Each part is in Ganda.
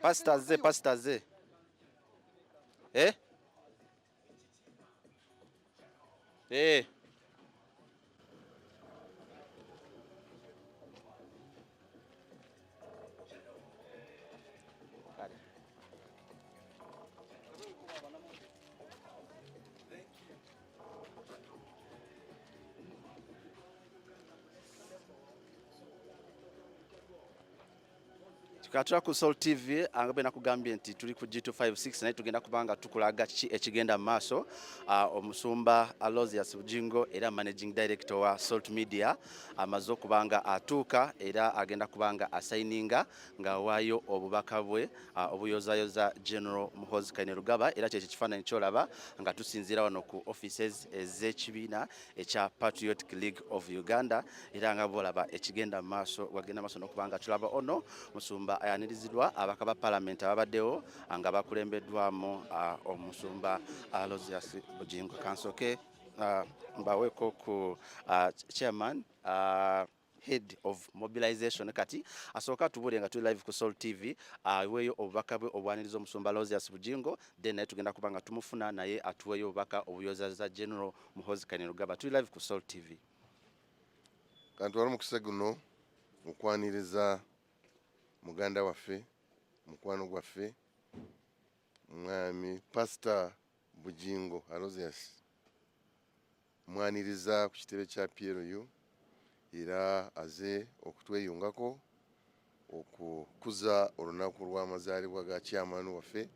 Pastor azze, pastor azze. Eh? Eh. Katula ku Soul TV nga bwe nakugambye nti tuli ku G256 naye tugenda kubanga tukulaga kiki ekigenda mu maaso. Omusumba Aloysius Bujingo era managing director wa Salt Media amaze okuba nga atuuka era agenda kuba nga asayininga ng'awaayo obubaka bwe obuyozayoza General Muhoozi Kainerugaba, era kyekyo ekifaananyi ky'olaba nga tusinziira wano ku offices ez'ekibiina ekya Patriotic League of Uganda, era nga bwolaba ekigenda mu maaso, wagenda maaso n'okuba nga tulaba ono musumba ayaniriziddwa ababaka ba palamenti ababaddewo nga bakulembeddwamu omusumba Aloysius Bujingo. Kansoke mbaweeko ku chairman, head of mobilization, kati asooka atubule nga tuli live ku Soul TV, aweeyo obubaka bwe obwaniriza omusumba Aloysius Bujingo, then naye tugenda kuba nga tumufuna naye atuweeyo obubaka obuyozaza General Muhoozi Kainerugaba. Tuli live ku Soul TV. Kantwala omukisa guno okwaniriza muganda waffe, mukwano gwaffe, mwami Pastor Bujingo Aloysius. Mwaniriza ku kitebe kya PLU era aze okutweyungako okukuza olunaku lw'amazaalibwa ga chairman waffe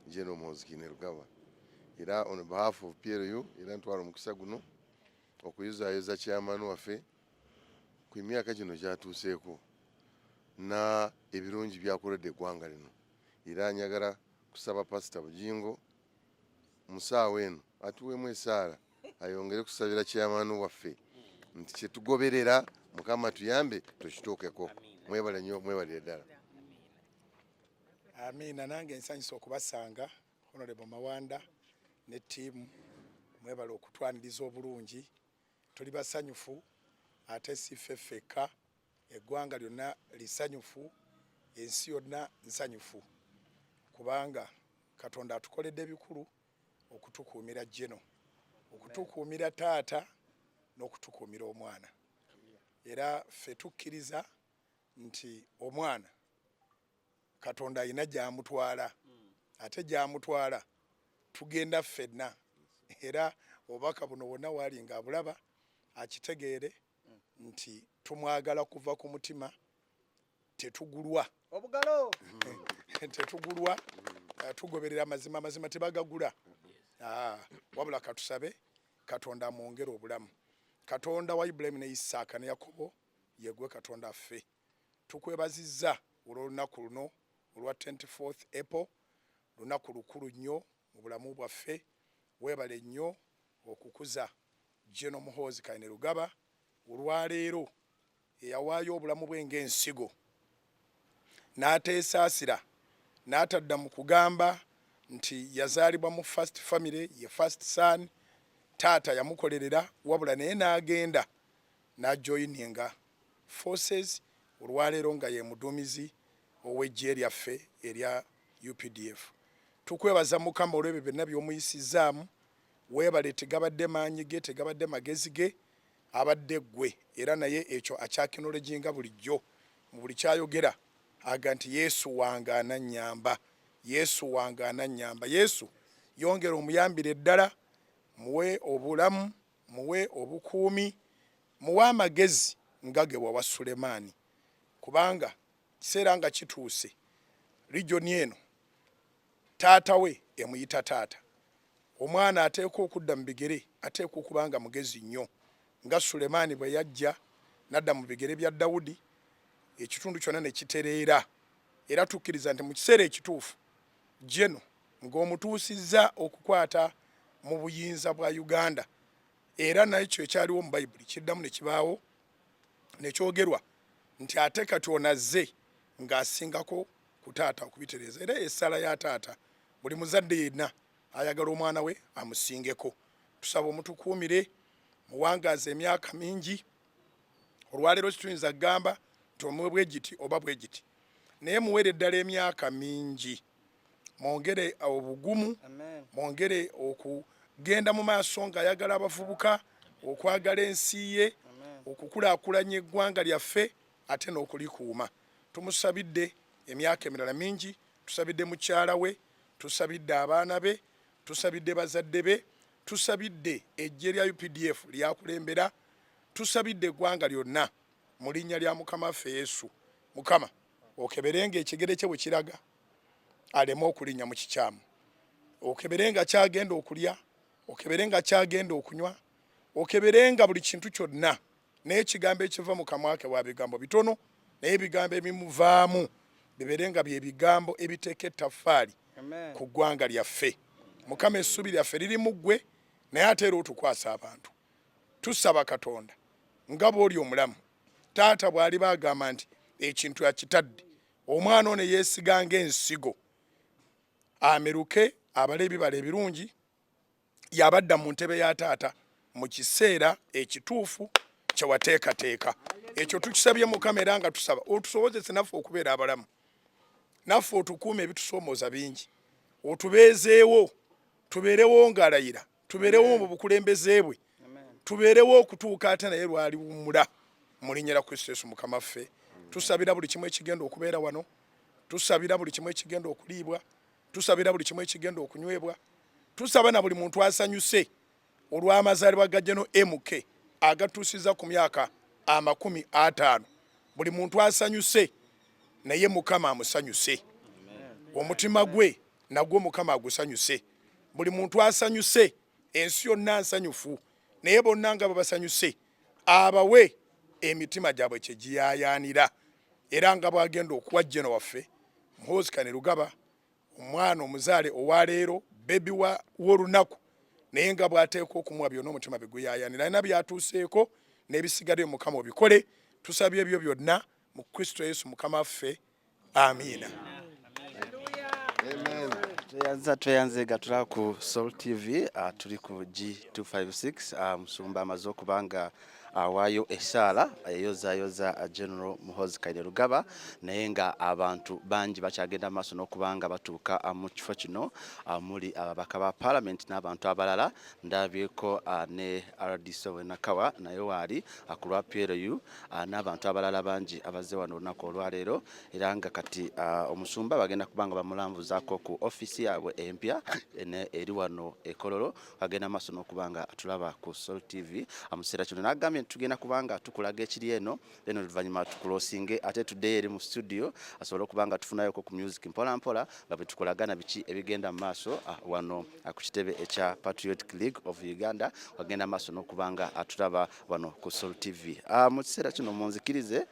General Muhoozi Kainerugaba. Era on behalf of PLU era ntwala omukisa guno okuyozaayoza chairman waffe ku myaka gino gyatuuseeko na ebirungi byakoledde eggwanga lino. Era njagala kusaba Pastor Bujingo mu ssaawa eno atuweemu essaala ayongere kusabira chairman waffe nti kyetugoberera Mukama tuyambe tukituukeko. Mwebale nnyo, mwebalire ddala. Amiina. Nange nsanyusa okubasanga, Honorable Mawanda ne ttiimu. Mwebale okutwaniriza obulungi, tuli basanyufu, ate si ffe ffekka, eggwanga lyonna lisanyufu, ensi yonna nsanyufu, kubanga Katonda atukoledde ebikulu okutukuumira General, okutukuumira taata n'okutukuumira omwana. Era ffe tukkiriza nti omwana Katonda alina gy'amutwala, ate gy'amutwala tugenda ffenna. Era obubaka buno wonna waali ng'abulaba akitegeere nti tumwagala kuva ku mutima, tetugulwa. Obugalo. Tetugulwa, tugoberera amazima, amazima tebagagula. Wabula katusabe Katonda amwongere obulamu. Katonda wa Ibulayimu ne Isaaka ne Yakobo yegwe Katonda ffe. Tukwebazizza olw'olunaku luno olwa 24th April, lunaku lukulu nnyo mu bulamu bwaffe. Weebale nnyo okukuza General Muhoozi Kainerugaba olwaleero, eyawaayo obulamu bwe ng'ensigo n'ateesaasira n'atadda mu kugamba nti yazaalibwa mu first family, ye first son, taata yamukolerera, wabula naye n'agenda n'ajoyininga forces, olwaleero nga ye muduumizi ow'eggye lyaffe erya UPDF. Tukwebaza Mukama olw'ebyo byonna by'omuyisizzaamu. Weebale, tegabadde maanyi ge, tegabadde magezi ge, abadde ggwe. Era naye ekyo akyacknowledginga bulijjo mu buli kyayogera, aga nti Yesu wange anannyamba, Yesu wange anannyamba. Yesu yongera omuyambire ddala, muwe obulamu, muwe obukuumi, muwe amagezi nga ge wawa Sulemaani, kubanga kiseera nga kituuse region eno taata we emuyita taata. Omwana ateekwa okudda mu bigere, ateekwa okuba nga mugezi nnyo nga Sulemaani bwe yajja n'adda mu bigere bya Dawudi, ekitundu kyonna ne kitereera. Era tukkiriza nti mu kiseera ekituufu General ng'omutuusizza okukwata mu buyinza bwa Uganda, era nakyo ekyaliwo mu Bayibuli kiddamu ne kibaawo ne kyogerwa nti ate kati ono azze ng'asingako ku taata okubitereeza. Era essala ya taata, buli muzadde yenna ayagala omwana we amusingeko. Tusaba omutukuumire, muwangaaze emyaka mingi. Olwaleero kituyinza kugamba nti omuwe bwe giti oba bwe giti, Naye muwere ddala emyaka mingi, mwongere obugumu, mwongere okugenda mu maaso ng'ayagala abavubuka, okwagala ensi ye, okukulaakulanya eggwanga lyaffe ate n'okulikuuma. Tumusabidde emyaka emirala mingi, tusabidde mukyala we, tusabidde abaana be, tusabidde bazadde be, tusabidde eggye lya UPDF lyakulembera, tusabidde eggwanga lyonna mu linnya lya Mukama waffe Yesu. Mukama okeberenga ekigere kye bwe kiraga aleme okulinnya mu kikyamu, okeberenga kyagenda okulya, okeberenga kyagenda okunywa, okeberenga buli kintu kyonna. Naye ekigambo ekiva mu kamwa ke wa bigambo bitono, naye ebigambo ebimuvaamu bibeere nga bye bigambo ebiteeka ettaffaali ku ggwanga lyaffe. Mukama, essuubi lyaffe liri mu ggwe, naye ate era otukwasa abantu. Tusaba Katonda nga bw'oli omulamu, taata bw'aliba agamba nti ekintu akitadde, omwana ono yeesiga ng'ensigo ameruke abale ebibala ebirungi, yabadda mu ntebe ya taata mu kiseera ekituufu kye wateekateeka. Ekyo tukisabye Mukama, era nga tusaba otusobozese naffe okubeera abalamu, naffe otukuume ebitusoomooza bingi, otubeezeewo, tubeerewo ng'alayira, tubeerewo mu bukulembeze bwe, tubeerewo okutuuka ate naye lwaliwummula mu linnya lya Kristo Yesu Mukama ffe. Tusabira buli kimu ekigenda okubeera wano, tusabira buli kimu ekigenda okuliibwa, tusabira buli kimu ekigenda okunywebwa, tusaba na buli muntu asanyuse olw'amazaalibwa ga General MK agatuusiza ku myaka 50. Buli muntu asanyuse naye Mukama amusanyuse, omutima gwe nagwo Mukama agusanyuse. Buli muntu asanyuse, ensi yonna nsanyufu, naye bonna nga babasanyuse abawe emitima gyabwe kye giyaayaanira, era nga bw'agenda okuwa General waffe Muhoozi Kainerugaba omwana omuzaale owaleero, baby w'olunaku, naye nga bw'ateekwa okumuwa byonna omutima bye guyaayaanira, alina by'atuuseeko n'ebisigaddeyo Mukama obikole. Tusabye ebyo byonna mu Kristo Yesu Mukama waffe, amiina. Tweyanza, tweyanze gatula ku Soul TV, tuli ku G256. Musumba amaze okuba nga awaayo essaala eyozayoza General Muhoozi Kainerugaba, naye nga abantu bangi bakyagenda maaso n'okuba nga batuuka mu kifo kino, muli ababaka ba parliament n'abantu abalala. Ndabyeko ne RDC Wenakawa naye waali ku lwa PLU, n'abantu abalala bangi abazze wano olunaku olwaleero, era nga kati omusumba bagenda kuba nga bamulambuzaako ku ofiisi yaabwe empya eri wano e Kololo. Agenda maaso n'okuba nga tulaba ku Soul TV mu kiseera kino. N'agambye nti tugenda kuba nga tukulaga ekiri eno, then oluvannyuma tukulosinge ate tuddeyo eri mu studio asobole okuba nga tufunayoko ku music mpola mpola nga bwe tukolagana biki ebigenda mu maaso wano ku kitebe ekya Patriotic League of Uganda. Wagenda maaso n'okuba nga atulaba wano ku Soul TV mu kiseera kino. Munzikirize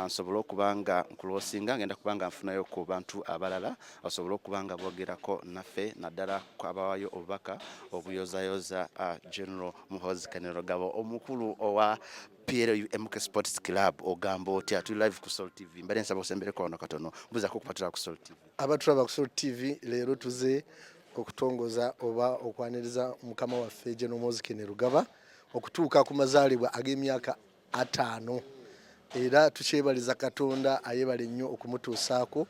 nsobole okuba nga nkulosinga, ngenda kuba nga nfunayo ku bantu abalala basobole okuba nga boogerako naffe, naddala abawayo obubaka obuyozayoza General Muhoozi Kainerugaba, omukulu owa PLU MK Sports Club. Ogamba otya? Tuli live ku Soul TV. Mbadde nsaba osembereko wano katono, mbuzaako okupatula ku Soul TV. Abatulaba ku Soul TV, leero tuze okutongoza oba okwaniriza mukama waffe General Muhoozi Kainerugaba okutuuka ku mazaalibwa ag'emyaka 50, era tukyebaliza Katonda ayebale nnyo okumutuusaako.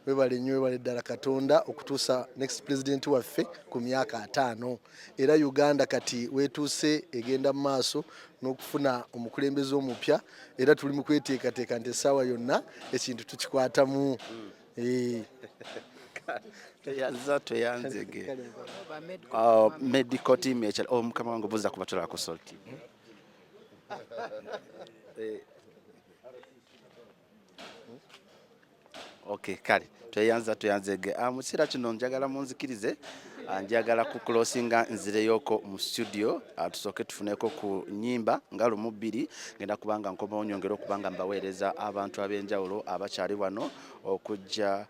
Webale nnyo, webale ddala Katonda okutuusa next president waffe ku myaka 50, era Uganda kati wetuuse egenda mu maaso n'okufuna omukulembeze omupya, era tuli mu kweteekateeka nti essaawa yonna ekintu tukikwatamu. Tweyanza, tweyanzege. Medical team ekyala, oh, mukama wange, buza kubatula ku Soul TV. Okay, kale tweyanza, tweyanzege. Mu kiseera kino njagala munzikirize, njagala ku closinga nzireyoko mu studio, tusooke tufuneko ku nyimba nga lumu bbiri. Ngenda kubanga nkomawo nyongere okuba nga mbaweereza abantu ab'enjawulo abakyali wano okujja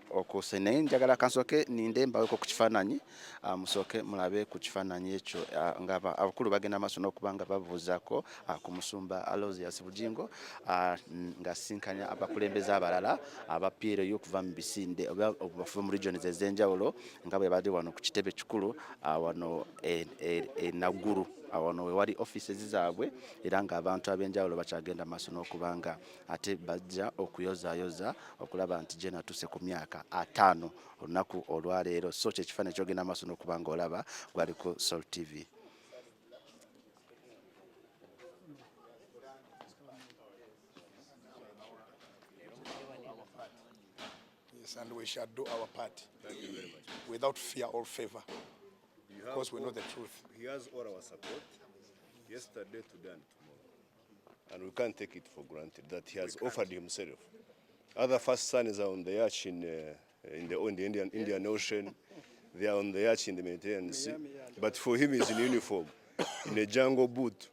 okuse, naye njagala kansooke ninde mbaweko ku kifaananyi, musooke mulabe ku kifaananyi ekyo, nga abakulu bagenda maaso n'okuba nga babuuzaako ku musumba Aloysius Bujingo ng'asisinkanya abakulembeze abalala aba PLU okuva mu bisinde oba okuva mu regions ez'enjawulo nga bwe bali wano ku kitebe kikulu wano e Nagguru. Wano wewali offices zaabwe era ng'abantu ab'enjawulo bakyagenda maaso n'okuba nga ate bajja okuyozaayoza okulaba nti General atuuse ku myaka 50 olunaku olwaleero. So kyekifaananyi kyogenda maaso n'okuba nga olaba gwali ku Salt TV. Yes, and we shall do our part without fear or favor, because we know the truth. He has all our support, yesterday, today, and tomorrow. And we can't take it for granted that he has offered himself. Other first sons are on the yacht in the Indian Ocean. They are on the yacht in the Mediterranean Sea. But for him, he's in uniform, in a jungle boot,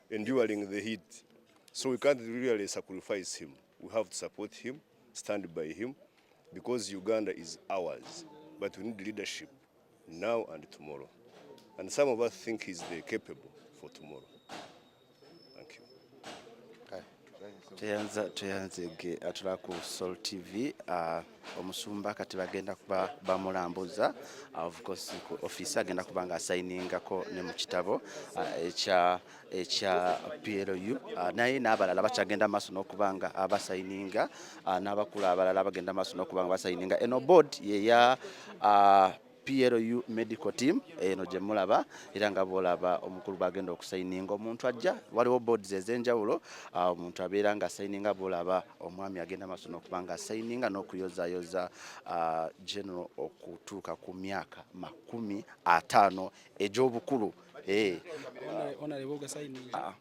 enduring the heat. So we can't really sacrifice him. We have to support him, stand by him, because Uganda is ours. But we need leadership now and tomorrow. And some of us think he's the capable for tomorrow. Thank you. Kale, thank you so much. Tweyanza, tweyanzege. Atula ku Sol TV. Omusumba kati bagenda kuba bamulambuza, of course, ku office. Agenda kuba nga asayiningako ne mu kitabo ekya PLU, naye n'abalala bakyagenda maaso n'okuba nga abasayininga, n'abakulu abalala bagenda maaso n'okuba nga basayininga. Eno board yeya PLU medical team eno gye mulaba, era nga bwolaba omukulu bwagenda okusayininga, omuntu ajja, waliwo boards ez'enjawulo, omuntu abeera nga asayininga. Bwolaba omwami agenda maaso n'okuba nga asayininga n'okuyozayoza General okutuuka ku myaka 50 egy'obukulu. Honorable gasayininga.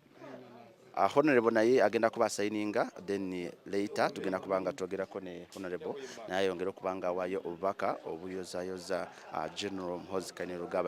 Honorable naye agenda kuba asayininga, then later tugenda kuba nga twogerako ne Honorable, naye ayongere okuba nga awaayo obubaka obuyozayoza General Muhoozi Kainerugaba.